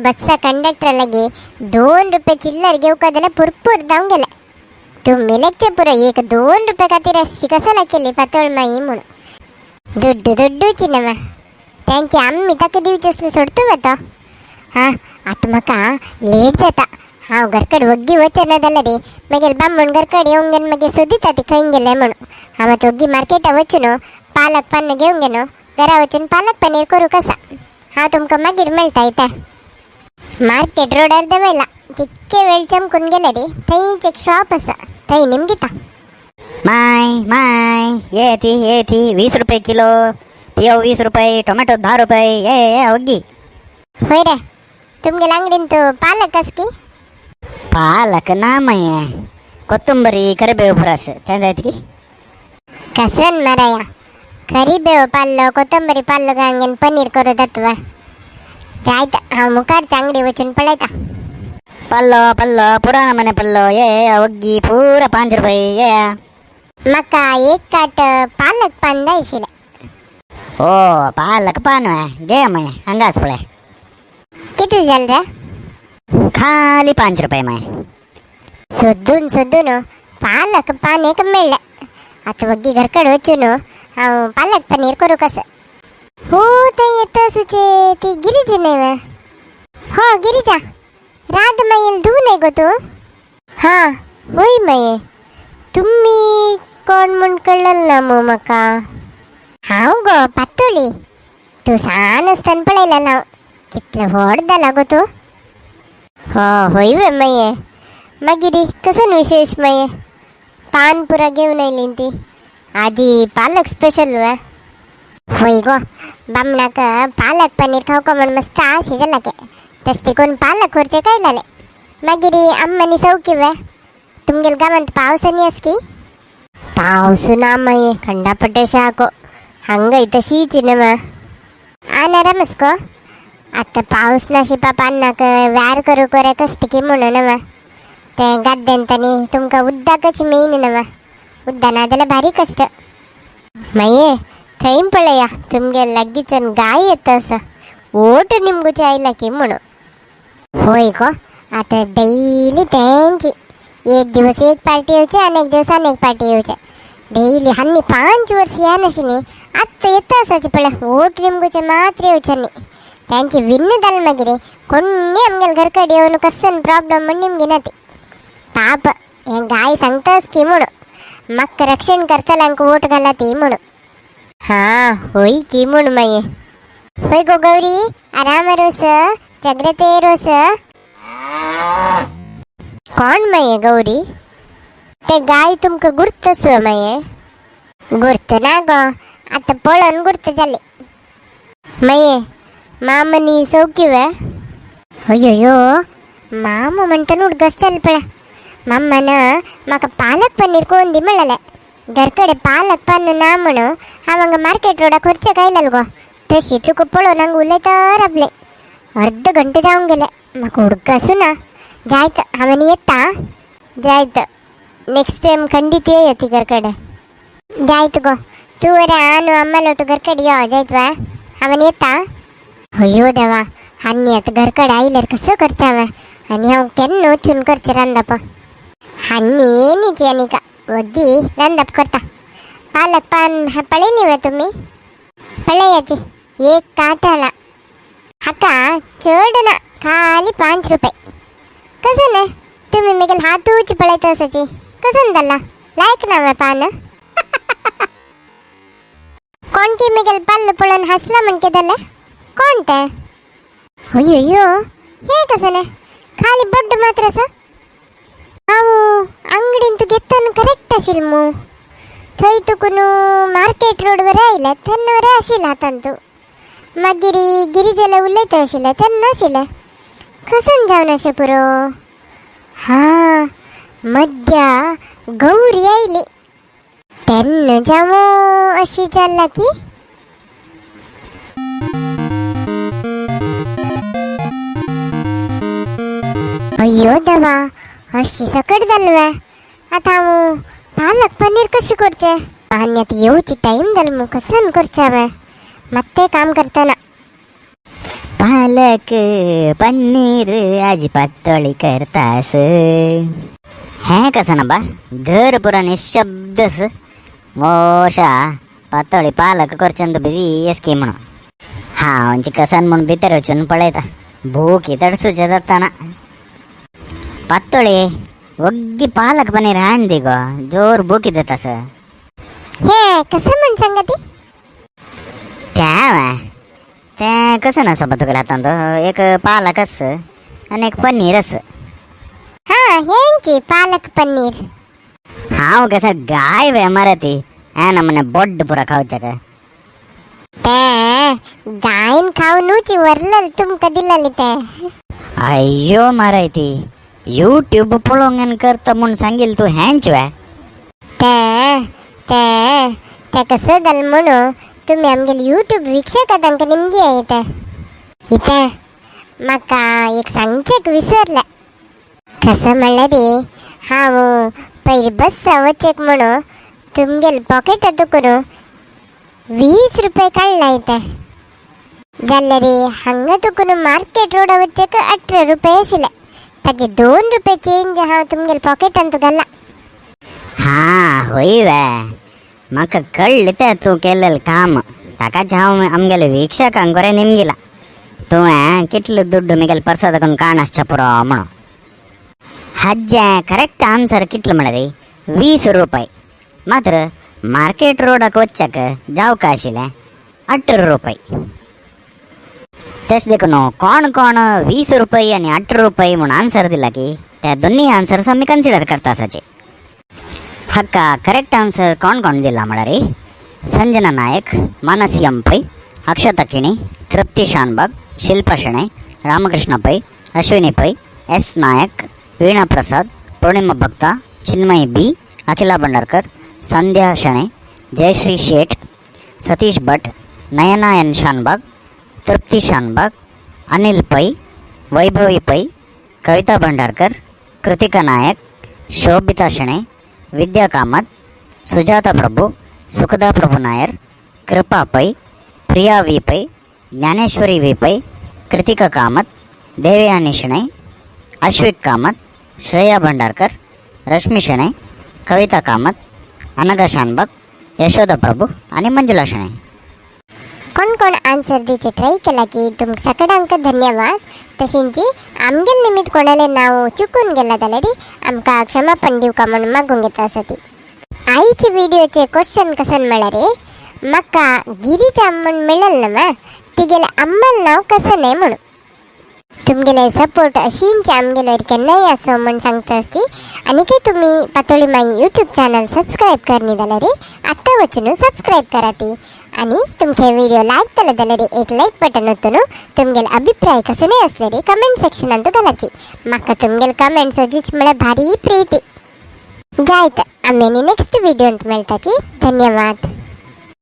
बस्सा कंडक्टर लगे 2 रुपये चिल्लर घेवका जाल्यार पुरपूर जावन गेले. तुम्ही लेगचे पुरो 1-2 रुपये खातीर अशी कसाला केली पातळ माई म्हणून. दुड्डू दुड्डूची नवा त्यांची आम्ही ताका दिवचे असले सोडतो तो. हां आतां म्हाका लेट जाता, हांव घरकड वग्गी वचना जाल्यार रे मागीर बामण घरकड येवन गेले मागीर सोदिता ती खंय गेले म्हणून. हांव आतां वग्गी मार्केटा वचून पालक पान्न घेवन गेलो घरा वचून पालक पनीर करूं कसा. हांव तुमकां मागीर मेळटा येता. मार्केट रोडार देवयला जितके वेळ चमकून गेले रे थंयच एक शॉप आसा थंय निमगिता. My my ये ती ये ती 20 रुपये किलो, पियो 20 रुपये, टोमॅटो 10 रुपये. ये ये वग्गी. होय रे तुमगेल्या अंगडीन तू पालक आस की? पालक ना मये, कोथिंबरी करिबेव पुरास तें की. कसन माराया करिबेव पाल्लो कोथंबरी पाल्लो गांगेन पनीर करू जातवा. जायत हांव मुखारच्या अंगडी वचून पळयता. पल्लो पल्लो पुराण मने पल्लो ये वग्गी पुरा 5 रुपये ये. म्हाका एक काट पालक पान जाय आशिल्लें. ओ पालक पान घे मये हांगाच पळय. कितले जाले रे? खाली 5 रुपये मये. सोदून सोदून पालक पान एक मेळ्ळें. आतां वग्गी घरकड वचून हांव पालक पनीर करूं कसं. हो थंय येता सुचे ती गिरिजा न्हय वे? हो गिरिजा, राध मायेल धूव न्हय गो तूं? हां होय माये, तुमी कोण म्हूण कळ्ळें ना मू म्हाका. हांव गो पातोळी, तूं सान आसतना पळयलें हांव, कितलें व्हड जाला गो तूं. हो होय वे माये, मागीर कसन विशेष माये? पान पुरा घेवन आयली ती आदी पालक स्पेशल वे. होय गो बामणाक पालक पनीर खावका म्हण मस्त आशे जाला के तशें कोण पालक व्हरचें काय जालें. मागीर अम्मानी सौकी वे तुमगेल गांवांत पावस आनी आस की? पावस ना माये, खंडापटे शाको हांगाय तशीच न्हय. आनाराम गो आतां पावस नाशिपा पान्नाक व्यार करूं करे कश्ट की म्हणून न्हय. तें गाद्द्यांत आनी तुमकां उद्दाकच मेन न्हय, उद्दा ना जाल्यार भारी कश्ट. माये थंय पळया तुमगे लागींच्यान गाय येता आसा, ओट निमगुचे आयला की म्हणून. होय गो आतां डेली तेंची एक दिवस एक पार्टी येवचे आनी एक दिवस आनी एक पार्टी येवचे डेली. हन्नी 5 वर्स या नाशिल्ली आत्तां येता आसाची पळय ओट निमगुचे मात्र येवचे न्ही. त्यांची विन्न जालें मागीर कोण्णी आमगेले घरकडेन येवन कसन प्रॉब्लम म्हण निमगिना ती. पाप हें गाय सांगताच की म्हणून म्हाका रक्षण करतल्यांक वोट घाला ती म्हणून. हां होय की म्हूण मागीर. होय गो गौरी, आराम रोस जाग्रते रोस. कोण माये गौरी? ते गाय तुमकां गुर्तच माये? गुर्त ना गो, आतां पळोवन गुर्त जाली. माये मामनी सौकी वे? अय्यो मामा म्हणटा उडगस जालें पळय. माम्मान म्हाका पालक पनीर कोण दी म्हणलें. घरकडे पालक पान ना म्हणून हांव हांगा मार्केट रोडाक व्हरचें काय गो. तशी तुका पळोवन हांगा उलयता राबलें, अर्द घंटे जावन गेले म्हाका उडगासू ना. जायत हांव आनी येता. जायत नेक्स्ट टायम खंडीत येया ती घरकडे. जायत गो तूं वरे आनु अम्मालोटू घरकडे यो जायत वा, हांव आनी येता. अयो देवा, आनी आतां घरकडे आयल्यार कसं करचें हांवें आनी हांव केन्ना वचून करचें रांदप. आनी येनीच आनी का वग्गी रांदप करता. पालक पान पळयली वे तुमी? पळयाची एक काटाला हाका चड ना, खाली 5 रुपये. कसं ना तुम्ही मेगेल हातूच पळयता आसाची, कसं जाला लायक ना वे पान? कोण की मेगेल पाल्ल पळोवन हांसला म्हण कितें जालें? कोण तें? अय्यो हें कसं ना खाली बड्ड मात्र आसा. हांव अंगडीन तूं घेतना करेक्ट आशिल्लें मू, थंय तुका न्हू मार्केट रोड वरे आयलें तेन्ना वरे आशिल्लें हातान तूं, मागीर गिरिजेले उलयता आशिल्लें तेन्ना आशिल्लें. कसन जावन अशें पुरो? हां मद्या गौरी आयली तेन्ना जावं अशी जाला की. अय्यो देवा, अशी सकट जालें वे. आतां हांव पालक पनीर कशें करचें? आनी आतां येवची टायम जालो मू, कसन करचें हांवें? मात्तें काम करतना. पाल पालक पनीर आजी पातोळी करतास. हें कसं ना बा, घर पुरा निशब्दस. मोशा पातोळी पालक करचें बिजी एसकी म्हणून हांव कसन म्हूण भितर वचून पळयता. भूक तडसूचे जाता ना. पातोळी वग्गी पालक पनीर हाण दी गो, जोर भूक देतास. हे कसं म्हण सांगा ती. त्या ते कसं ना सोबत तुगेल्या हातांत एक पालक आस आनी एक पनीर आस. हा, हेंची पालक पनीर. हांव कसं गाय वे मरे ती हा ना मने बोड्ड पुरा खावच्याक. ते गायन खावनूची वरलल तुमका दिलली ते. अय्यो माराय ती यूट्यूब पळोवंक करता म्हूण सांगील तूं हेंच वे. ते ते ते कसं जालें म्हणून तुम्ही आमगेले यूट्यूब वीक्षक तांकां निमगी येता इथे. म्हाका एक सांगचेक विसरलें. कसं म्हणल्यार हांव पयली बस वचेक म्हणून तुमगेले पॉकेटांत करून 20 रुपये काडला इथे. जाल्यार हांगा तुकून मार्केट रोडा वचेक 18 रुपये आशिल्ले, ताजे 2 रुपये चेंज हांव तुमगेले पॉकेटांत घाला. हा होय वे, म्हाका कळ्ळें तें तूं केल्लें काम. ताकाच हांव आमगेले वीक्षकांक बरें निमगिला तुवें कितलो दुड्ड मिगेले पर्सा दाखोवन काण आसच्या पुरो म्हणून. हाजें करेक्ट आन्सर कितलो म्हळ्यार 20 रुपये. मात्र मार्केट रोडाक वच्चाक जावका आशिल्लें 18 रुपये. तशें देखून कोण कोण 20 रुपये आनी 18 रुपये म्हूण आन्सर दिला की त्या दोन्ही आन्सर्स आमी कन्सिडर करता आसाचे. हाका करेक्ट आन्सर कोण कोण दिला म्हळ्यार संजना नायक, मानसी एम पै, अक्षता किणी, तृप्ती शानबाग, शिल्पा शेणै, रामकृष्ण पै, अश्विनी पै, एस नायक, वीणा प्रसाद, पौर्णिमा भक्ता, चिन्मयी बी, अखिला भंडारकर, संध्या शेणै, जयश्री शेठ, सतीश भट, नयना एन शानबाग, तृप्ती शानबाग, अनिल पै, वैभवी पै, कविता भंडारकर, कृतिका नायक, शोभिता शेणै, विद्या कामत, सुजाता प्रभु, सुखदा प्रभु नायर, कृपा पै, प्रिया वी पै, ज्ञानेश्वरी वी पै, कृतिका कामत, देवयानी शेणै, अश्विक कामत, श्रेया भंडारकर, रश्मी शेणै, कविता कामत, अनघा शानबाग, यशोदा प्रभू आणि मंजुला शेणै. कोण कोण आन्सर दिवचे ट्राय केला की तुमकां सगळ्यांक धन्यवाद. तशेंच आमगेले निमित्त कोणाले नाव चुकून गेला जाल्यार आमकां क्षमापण दिवका म्हणून मागूंक घेता आसा ती. आयचे व्हिडिओचे क्वेश्चन कसन म्हळ्यार म्हाका गिरिजा म्हण मेळल ना मा तिगेले अम्मल नांव कसं न्हय म्हणून. तुमगेले सपोर्ट अशींच आमगेले केन्नाय आसो म्हण सांगता आसती. आनी तुमी पातोळी माई यूट्यूब चॅनल सबस्क्रायब करनी जाल्यार आत्तां वचून सबस्क्रायब करा ती. आणि तुमचे व्हिडिओ लायक जाले जाल्यार एक लायक बटन ओत्तून तुमगेले अभिप्राय कसले असले कमेंट सेक्शनांत घालाची. म्हाका तुमगेले कमेंट्स अजूच म्हळ्यार भारी प्रीती जायत. आमी नेक्स्ट व्हिडिओंत मेळटाची. धन्यवाद.